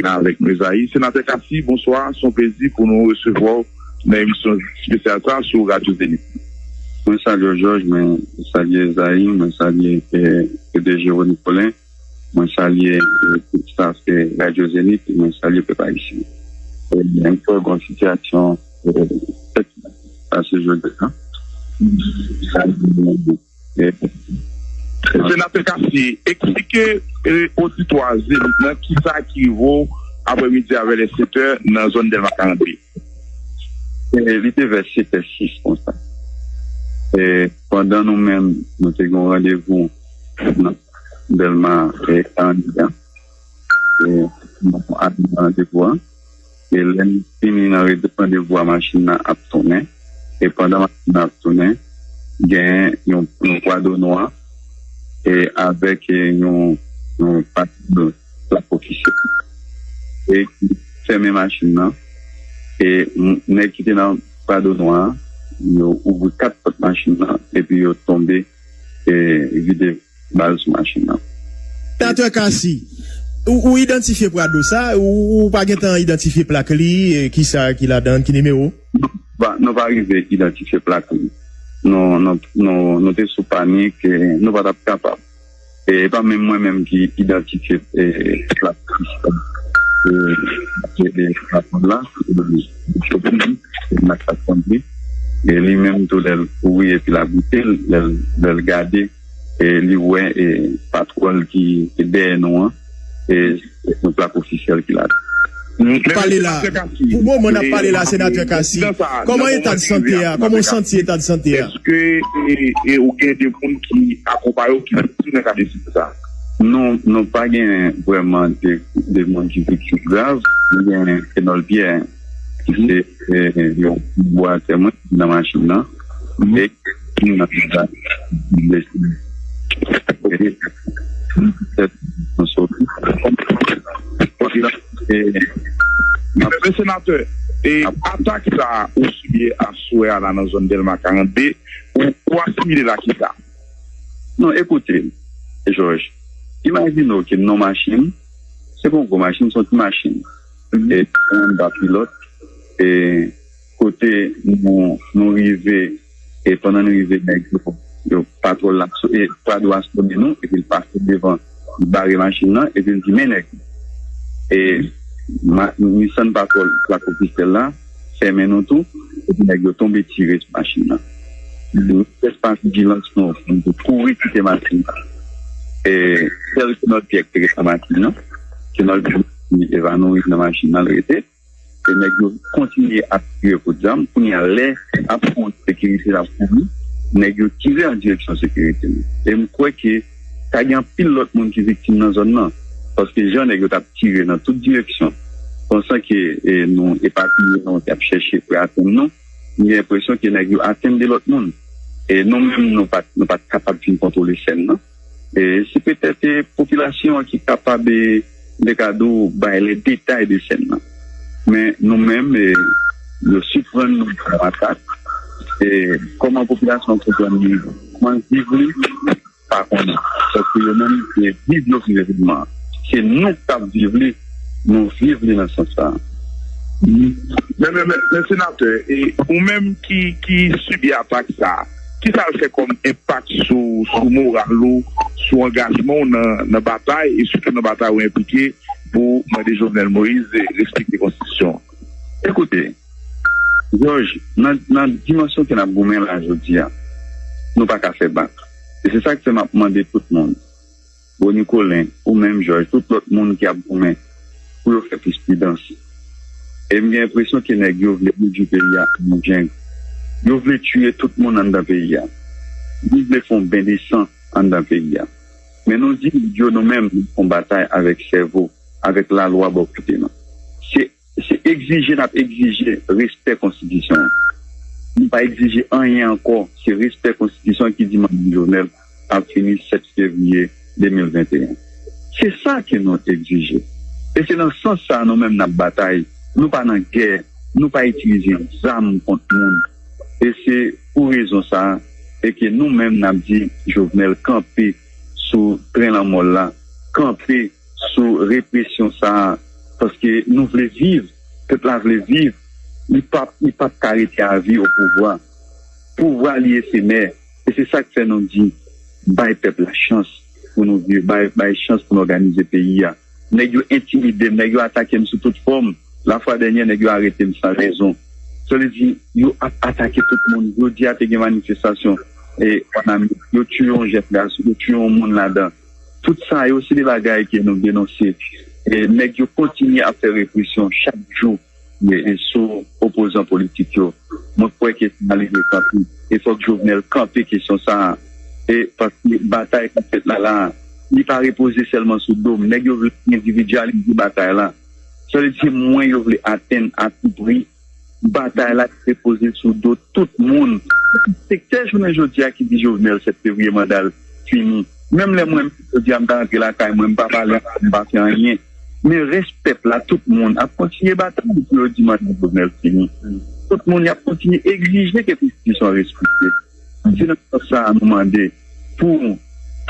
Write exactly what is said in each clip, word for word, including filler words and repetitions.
la avèk nou, Ezayi. Senatè Cassy, bonswa. Se yon plezi pou nou resevwa w nan emisyon espesyal sa a sou Radyo Zenith. Mwen salye w, Jòj, mwen salye Ezayi, mwen salye, eh, P D G Rony Colin, mwen salye, eh, tout staff, eh, Radyo Zenith, mwen salye pèp ayisyen. Eh, gen yon sitiyasyon, eh, tèt pase jodi a. Senatè Cassy, eksplike, eh, oditwa Zenith lan kisa ki rive w aprèmidi a vè lè sèt è nan zòn Dèlma karannde. Eh, li te vè sèt è sis konsa. Eh, pandan nou menm, nou te gen yon randevou nan Dèlma, eh, karannde a. E, nou al nan randevou an. E lè n fini nan randevou a, machin nan ap tounen. E pandan machin nan ap tounen, gen yon, yon pwado nwa e avèk, e, yon, yon pati plak ofisyèl. E ki fèmen machin nan. E m- nèg ki te nan pwado nwa a, yo ouvri kat pòt machin nan epi yo tonbe, e vide bal sou machin nan. Senatè Cassy, ou, ou idantifye pwado sa, ou, ou pa gentan idantifye plak li, e, kisa ki ladan, ki nimewo? Pa, nou pa rive idantifye plak li. Nou, nou, nou, nou te sou panik, e, nou pa t ap kapab. E, e pa menm mwen menm ki idantifye, e, plak li. E, e, e, plak la, e, e, e, e, li menm tou lè l kouri epi l ap goute l, lè l, lè l gade, e li wè, e, patwòl ki dèyè nou an, e se yon plak ofisyèl ki la. Pale la. Pou moman n ap pale la, Senatè Cassy, kòman eta de sante a? Kòman w santi eta de sante a? Èske, e, e, ou gen de moun ki akonpaye w ki viktim nan ka de sa? Non, nou pa gen vrèman de, de moun ki viktim grav. Nou gen Kenòl Pyè, ki se, e, yon bwa tèmwen nan machin nan. E ki nan Men senatè, e, atak sa a ou sibi aswè a la nan zòn Dèlma karannde, ou, ou asimile l a kisa? Non, ekoute, Jòj, imajine w ke non machin, se pa yon gwo machin, se yon ti machin. E, yon ba pilòt, e, kote nou, nou rive, e pandan nou rive, nèg yo, yo patwòl la, e pwado a sone nou, epi l pase devan, li bare machin nan, epi l di, "Men nèg." E ma- Nissan patwòl plak ofisyèl la, fèmen nou tou, epi nèg yo tonbe tire sou machin nan. Nou fè pa vigilans nou, nou kouri kite machin nan. E sèl Kenòl Pyè ki te ret nan machin nan, Kenòl Pyè li evanouyi nan machin nan, l rete. E nèg yo kontinye ap tire kout zam. Kounye a, lè ap kouri sekirite l ap kouri, nèg yo tire an direksyon sekirite nou. E m kwè ke ta gen anpil lòt moun ki viktim nan zòn nan. Paske jan nèg yo t ap tire nan tout direksyon, pansan ke, e, nou epapiye, nou t ap chèche pou y atenn nou, m gen enpresyon ke nèg yo atenn de lòt moun. E nou menm, nou pa t, nou pa t kapab fin kontwole sèn nan. E se petèt, e, popilasyon an ki kapab, e, m te ka di w, bay lè detay de sèn nan. Men nou menm, e, yo siprann nou nan atak. E kòman popilasyon an konprann li, kòman l viv li, pa konnen. Paske yo menm, se viv yo viv evènman an. Se nou k ap viv li, nou viv li nan sans sa a. Men, men, men, men senatè, e ou menm ki, ki sibi atak sa a, kisa l fè kòm enpak sou, sou moral ou, sou angajman w nan, nan batay, e sitou nan batay ou enplike pou mande Jovenel Moïse respekte konstitisyon an? Ekoute, Jòj, nan, nan dimansyon ke n ap goumen la jodi a, nou pa ka fè bak. E se sa k fè m ap mande tout moun, Rony Colin, ou menm Jòj, tout lòt moun ki ap goumen, pou yo fè plis pridans. E m gen enpresyon ke nèg yo vle redui peyi a an yon jeng. Yo vle tiye tout moun anndan peyi a. Yo vle fè yon ben de san anndan peyi a. Men nou di nèg yo, nou menm, nou fè yon batay avèk sèvo, avèk lalwa bò kote nou. Se Se egzije n ap egzije respè konstitisyon an. Nou pa egzije anyen ankò, se respè konstitisyon an ki di manda Jovenel ap fini sèt fevriye de mil venteyen. Se sa ke nou egzije. E se nan sans sa a nou menm n ap batay. Nou pa nan gè, nou pa itilize yon zam kont moun. E se pou rezon sa a, e ke nou menm n ap di Jovenel kanpe sou tren lanmò l la, kanpe sou represyon sa a, Paske nou vle viv, pèp la vle viv, li p ap, li p ap ka rete avi o pouvwa. Pouvwa li efemè, e se sa k fè nou di, bay pèp la chans pou nou viv, bay, bay chans pou nou òganize peyi a. Nèg yo entimide m, nèg yo atake m sou tout fòm. Lafwa dènyè, nèg yo arete m san rezon. Sa vle di, yo ap atake tout moun. Jodi a, te gen manifestasyon, e, Wanament, yo tiye yon jèn gason, yo tiye yon moun ladan. Tout sa yo, se de bagay ke nou denonse. E nèg yo kontinye ap fè represyon chak jou, e, e sou opozan politik yo. Mwen kwè ke sa leve kanpe. E fòk Jovenel kanpe kesyon sa a. E paske batay k ap fèt la, la, li pa repoze sèlman sou do m. Nèg yo vle endividyalize batay la. Sa vle di, se mwen yo vle atenn a tou pri. Batay la ki repoze sou do tout moun. Sektè jounen jodi a ki di Jovenel sèt fevriye manda l fini. Menm lè mwen, jodi a, m ta rantre lakay mwen, m pa pale ankò, m pa fè anyen. Men rès pèp la, tout moun ap kontinye batay pou yo di manda Jovenel fini. Tout moun y ap kontinye egzije ke konstitisyon an respekte. Se nan sans sa a nou mande pou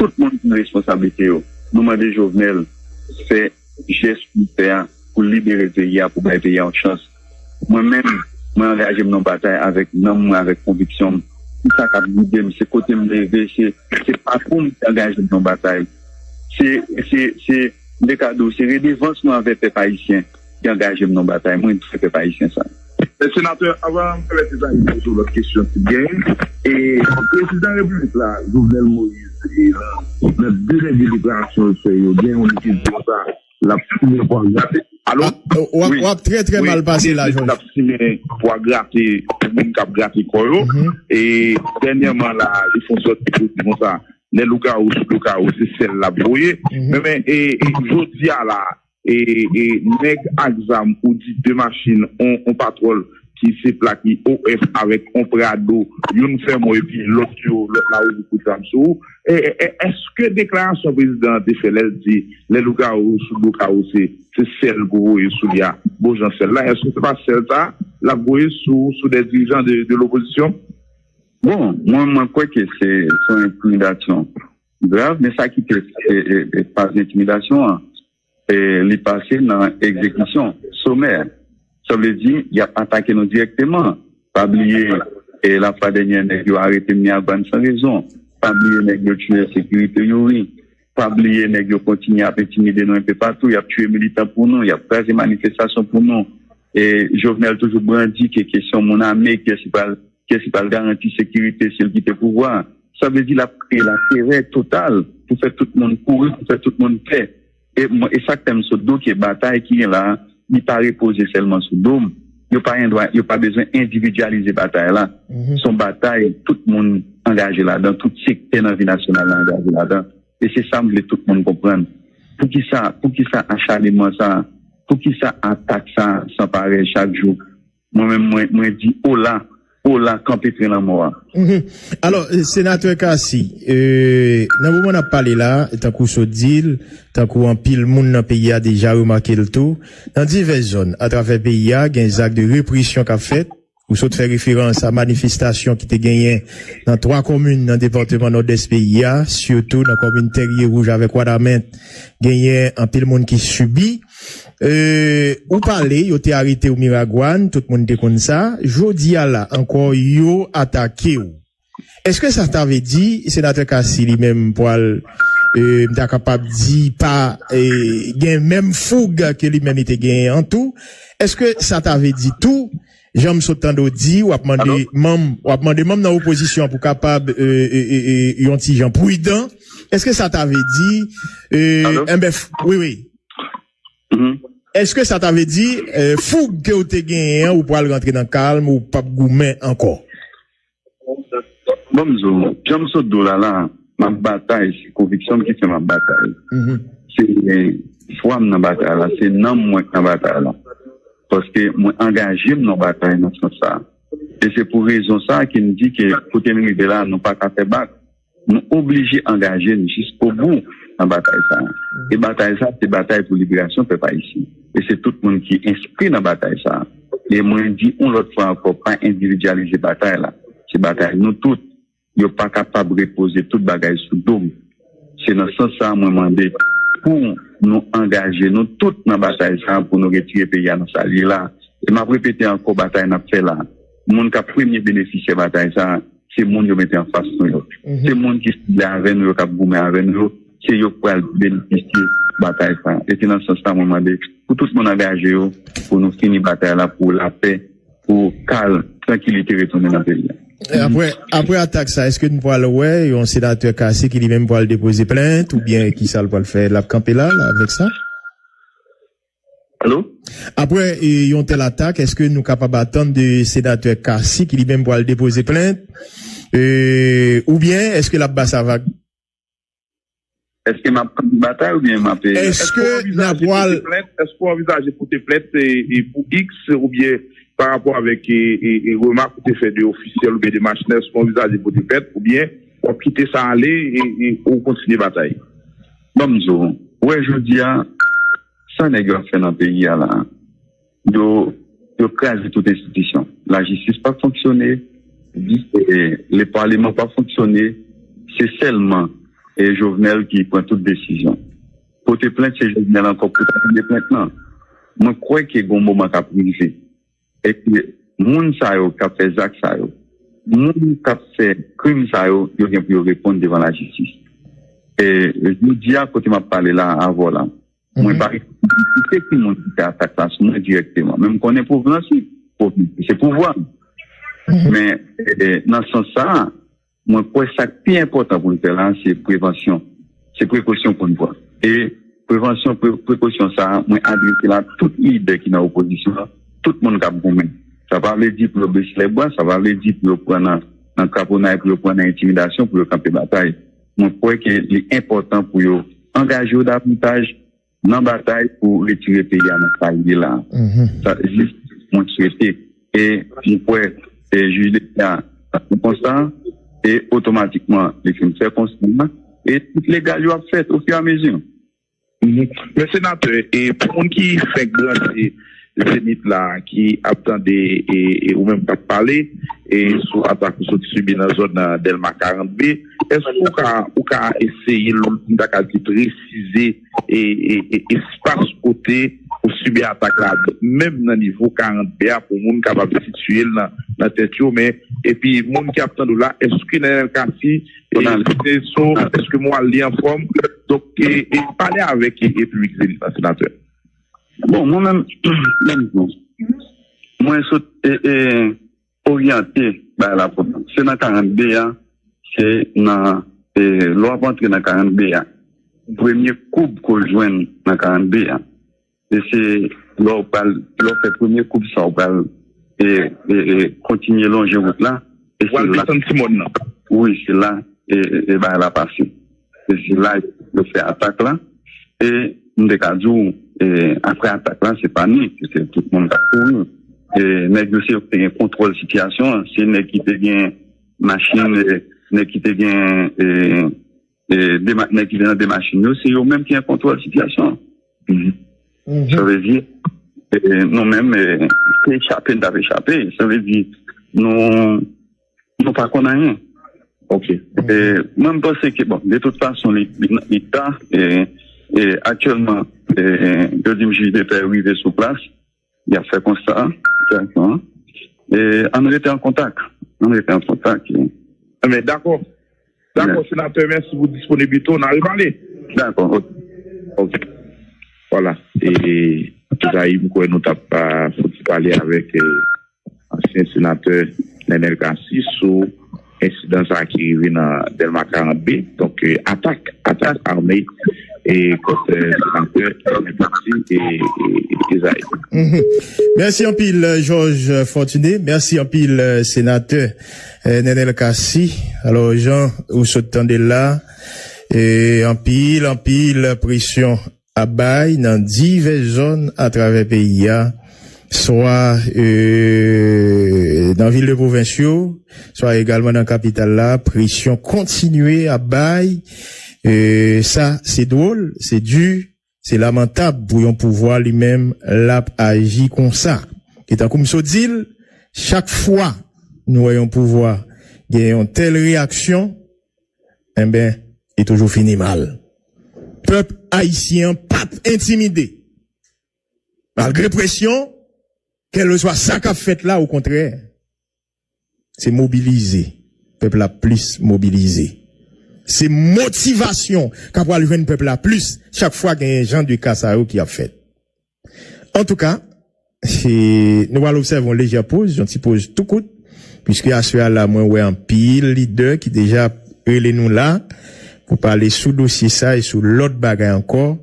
tout moun pran responsablite yo. Nou mande Jovenel fè jès pou l fè a, pou l libere peyi a, pou bay peyi a yon chans. Mwen menm, mwen angaje m nan batay avèk nanm mwen, avèk konviksyon m. Se sa k ap gide m, se kote m leve, se, se pakou m ki angaje m nan batay. Se, se, se, m te ka di w, se redevans mwen anvè pèp ayisyen ki angaje m nan batay. Mwen dwe pèp ayisyen sa. Senatè, avan m pèmèt Ezayi poze w lòt kesyon, si l genyen, e prezidan repiblik la, Jovenel Moïse, e nan, nan de dènye deklarasyon l fè yo, gen youn ki di konsa, l ap simen pwa grate. Alo? Ah, w ap, wi, w ap trè, trè mal pase la, Jòj. L ap simen pwa grate pou moun k ap grate kò yo. Mhm. E dènyèman la, li fè yon sòti pou di konsa, lè lougarou sou lougarou, se sèl l ap voye. Mhm. Men, men, e, e jodi a la, e, e nèg ak zam ou di de machin, on, on patwòl ki se plak li O F avèk on Prado, youn fèmen epi lòt yo, lòt la ouvri kout zam sou ou. E, e, e, èske deklarasyon prezidan an te fè lè l di lè lougarou sou lougarou se, se sèl pou voye sou li a, bon jan sèl la, èske se pa sèl sa l ap voye sou, sou de dirijan de, de lopozisyon? Bon, mwen, mwen kwè ke se, se yon entimidasyon grav, men sa ki te, e, e, e, pa entimidasyon an, e, li pase nan egzekisyon somè. Sa vle di, y ap atake nou dirèkteman. Pa bliye, e, lafwa dènyè, nèg yo arete Miragwàn san rezon. Pa bliye, nèg yo tiye sekirite Youri. Pa bliye, nèg yo kontinye ap entimide nou enpe patou. Y ap tiye militan pou nou, y ap kraze manifestasyon pou nou. E Jovenel toujou brandi ke kesyon moun ame, kiyès ki pral, kiyès ki pral garanti sekirite si l kite pouvwa a. Sa vle di l ap kreye laterè total pou fè tout moun kouri, pou fè tout moun pè. E mwen, e sa k fè m sot di w ke batay ki gen la a, li pa repoze sèlman sou do m. Yo pa gen dwa, yo pa bezwen endividyalize batay la. Mhm. Se yon batay tout moun angaje ladan, tout sektè nan vi nasyonal la angaje ladan. E se sa m vle tout moun konprann. Poukisa, poukisa acharnement sa a? Poukisa atak sa a san parèy chak jou? Mwen menm, mwen, mwen di ola, ola, kanpe tren lanmò a. Mhm. Alò, e, Senatè Cassy, e, nan moman n ap pale la, tankou w sot di l, tankou anpil moun nan peyi a deja remake l tou, nan divès zòn atravè peyi a, gen zak de represyon k ap fèt. Ou sot fè referans a manifestasyon ki te genyen nan twa komin nan depatman Nòdès peyi a, sitou nan komin Tèrye Wouj avèk Wanament, genyen anpil moun ki sibi. E, ou pale, yo te arete w Miragwàn, tout moun te konn sa. Jodi a la ankò, yo atake w. Èske sa ta vle di, Senatè Cassy li menm pral, e, m ta kapab di, pa, e, gen menm foug ke li menm li te genyen an tou? Èske sa ta vle di tou, jan m sot tande w di, w ap mande manm, w ap mande manm nan opozisyon an pou kapab, e, e, e, e, yon ti jan pridan? Èske sa ta vle di, e, enben, f-, wi, wi. Mhm. Èske sa ta vle di, e, foug ke w te genyen an, ou pral rantre nan kalm, ou p ap goumen ankò? Bon, m di w, jan m sot di w la, la, m ap batay, se konviksyon m ki fè m ap batay. Mhm. Se, e, fwa m nan batay la, se nanm mwen k nan batay la. Paske mwen angaje m nan batay nan sans sa. E se pou rezon sa a ke m di ke kote n rive la, nou pa ka fè bak. Nou oblije angaje n jiskobou nan batay sa a. E batay sa a, se batay pou liberasyon pèp ayisyen. E se tout moun ki enskri nan batay sa a. E mwen di yon lòt fwa ankò, pa endividyalize batay la. Se batay nou tout. Yo pa kapab repoze tout bagay sou do m. Se nan sans sa a mwen mande pou nou angaje nou tout nan batay sa a pou nou retire peyi a nan sa l ye la. E m ap repete ankò, batay n ap fè la, moun k ap premye benefisyè batay sa a, se moun yo mete anfas nou yo. Se moun ki sanble avè nou yo, k ap goumen avè nou yo, se yo k pral benefisye batay sa a. E se nan sans sa mwen mande pou tout moun angaje yo, pou nou fini batay la, pou lapè, pou kalm, trankilite retounen nan peyi a. E apre, apre atak sa, èske nou pral wè yon senatè Cassy ki li menm pral depoze plent, oubyen ki sa l pral fè? L ap kanpe la, la, avèk sa? Alo? Apre, e, yon tèl atak, èske nou kapab atann de senatè Cassy ki li menm pral depoze plent? E, oubyen èske l ap ba sa vag? Èske m ap kanpe batay oubyen m ap, e, Èske n ap pral pote plent? Èske w anvizaje pote plent, e, e, pou X oubyen pa rapò avèk, e, e, e, remak ou te fè de ofisyèl oubyen de machinè, èske w anvizaje pote plent oubyen w ap kite sa ale e, e ou kontinye batay? Ban m di w, ou wè jodi a, sa nèg yo ap fè nan peyi a la, yo, yo kraze tout enstitisyon. Lajistis p ap fonksyone, e, lepaleman p ap fonksyone, se sèlman, e, Jovenel ki pran tout desizyon. Pote plent, se Jovenel ankò pou ta pote plent nan. Mwen kwè ke gon moman k ap rive. E ke moun sa yo k ap fè zak sa yo, moun k ap fè krim sa yo, yo gen pou yo reponn devan lajistis. E jodi a, kote m ap pale la avè w la, mwen pa rekonèt ki moun ki fè atak la sou mwen dirèkteman. Men m konnen pwovenans li. Pwovenans li se pouvwa. Men, e, nan sans sa a, mwen kwè sa k pi enpòtan pou n fè la, se prevansyon. Se prekosyon pou n pran. E prevansyon, pre-, prekosyon sa a, mwen adrese l a tout lidè ki nan opozisyon an, tout moun k ap goumen. Sa pa vle di pou yo bese lèbra, sa pa vle di pou yo pran nan, nan kraponnay, pou yo pran nan entimidasyon, pou yo kanpe batay. Mwen kwè ke li enpòtan pou yo angaje yo davantaj nan batay pou retire peyi a nan sa l ye la. Sa, se sa mwen swete. E mwen kwè, e jij de pè a ap fè konsa, e otomatikman, li fin fè konsa, e tout legal yo ap fèt ofiramezi. Men senatè, e pou moun ki fenk branche Zenith la, ki ap tande, e, e ou menm k ap pale, e sou atak ou sot sibi nan zòn, nan Dèlma karant B, èske ou ka, ou ka eseye, m ta ka di, presize e, e, e espas kote ou sibi atak la, menm nan nivo karant B a, pou moun kapab sitiye l nan, nan tèt yo, men epi moun ki ap tande w la, èske Nenel Cassy, e, se so, èske mòral li anfòm? Donk, e, e pale avèk, e, e piblik Zenith la, senatè. Bon, mwen menm, menm jan, mwen sot, e, e, oryante bagay la pou nou. Se nan karant B a, se nan, e, lè w ap antre nan karant B a, premye koub ke w jwenn nan karant B a, e se lè w pral, lè w fè premye koub sa, w pral, e, e, e, kontinye lonje wout la, e se la, wi, se la, e, e, e bagay la pase. E se la yo fè atak la. E m te ka di w, e, apre atak la, se pa ni, se tout moun k ap kouri. E nèg yo se yo ki te gen kontwòl sitiyasyon an, se nèg ki te gen machin, e, nèg ki te gen, e, e, de ma-, nèg ki te nan de machin yo, se yo menm ki an kontwòl sitiyasyon an. Sa vle di, e, nou menm, e, se chape n t ap chape. Sa vle di, nou, nou pa konn anyen. Ok. E, mwen, m panse ke, bon, de tout fason, li, li, li ta, e, e, aktyèlman, e, yo di m jij de pè rive sou plas, y ap fè konsta, sitiyasyon an. E, ann rete an kontak. Ann rete an kontak. E. Enben, dakò. Dakò, senatè, mèsi pou disponiblite w. N a repale. Dakò, ok. Ok. Vwala. E, Zayi, m kwè nou t ap, a, fouti pale avèk, e, ansyen senatè Nenel Cassy sou ensidan sa a ki rive nan Dèlma karant B. Donk, e, atak, atak ame, e, kont, e, senatè Nenel Cassy e, e, e Zayi. Mèsi anpil, Jòj Fortuné. Mèsi anpil, e, senatè, e, Nenel Cassy. Alò, jan ou sot tande l la, e, anpil, anpil presyon ap bay nan divès zòn atravè peyi a, swa, e, nan vil de pwovens yo, swa egalman nan kapital la, presyon kontinye ap bay. E, sa, se dwòl, se di, se lamantab pou yon pouvwa li menm l ap aji konsa. E tankou m sot di l, chak fwa nou wè yon pouvwa gen yon tèl reyaksyon, enben, li toujou fini mal. Pèp ayisyen an p ap entimide. Malgre presyon, kèlkeswa sa k ap fèt la, okontrè, se mobilize. Pèp la plis mobilize. Se motivasyon k ap pral jwenn pèp la plis chak fwa gen jan de ka sa yo ki ap fèt. Antouka, nou pral obsève yon lejè poz, yon ti poz tou kout, piske aswè a la, mwen wè anpil lidè ki deja rele nou la pou pale sou dosye sa e sou lòt bagay ankò.